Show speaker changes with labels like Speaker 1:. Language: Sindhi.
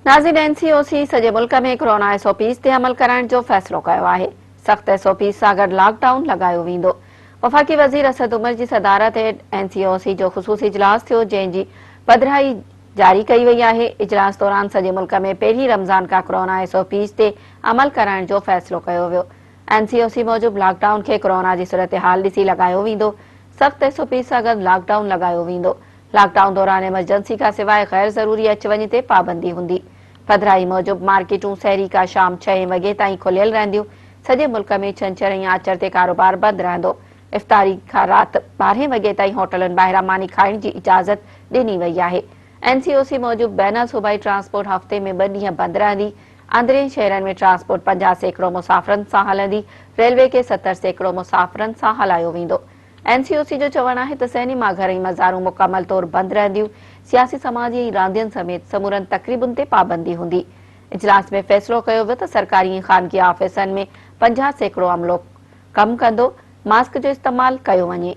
Speaker 1: ناظرين اين سي او سي سڄي ملڪ ۾ ڪورونا ايس او پيز تي عمل ڪرائڻ جو فيصلو ڪيو آهي، سخت ايس او پيز سان گڏ لاڪ ڊائون لڳايو ويندو. وفاقي وزير اسد عمر جي صدارت هيٺ اين سي او سي جو خصوصي اجلاس ٿيو جنهن جي پڌرائي جاري ڪئي وئي آهي. اجلاس دوران سڄي ملڪ ۾ پهرين رمضان کان ڪورونا ايس او پيز تي عمل ڪرائڻ جو فيصلو ڪيو ويو. اين سي او سي موجب لاڪ ڊائون کي ڪورونا جي صورتحال ڏسي لڳايو ويندو، سخت ايس او پيز سان گڏ لاڪ ڊائون لڳايو ويندو. لاڪ ڊائون دوران ايمرجنسي کان سواء غير ضروري اچ وڃ تي پابندي هوندي. پڌرائي موجب مارڪيٽون سحري کان شام ڇهين وڳي تائين کليل رهنديون، سڄي ملڪ ۾ ڇنڇر ۽ آچر تي ڪاروبار بند رهندو. افطاري کان رات ٻارهين وڳي تائين هوٽلن ٻاهران ماني کائڻ جي اجازت ڏني وئي آهي. اين سي او سي موجب بين الصوبائي ٽرانسپورٽ هفتي ۾ ٻه ڏينهن بند رهندي، اندرين شهرن ۾ ٽرانسپورٽ 50% مسافرن سان هلندي، ريلوي کي 70% مسافرن سان هلايو ويندو. اين سي او سي جو چوڻ آهي ته سئنيما گهر ۽ مزارون مڪمل طور بند رهنديون، سياسي، سماجي ۽ راندين سميت سمورن تقريبن تي پابندي هوندي. اجلاس ۾ فيصلو ڪيو ويو ته سرڪاري ۽ خانگي آفيسن ۾ 50% عملو ڪم ڪندو، ماسڪ جو استعمال ڪيو وڃي.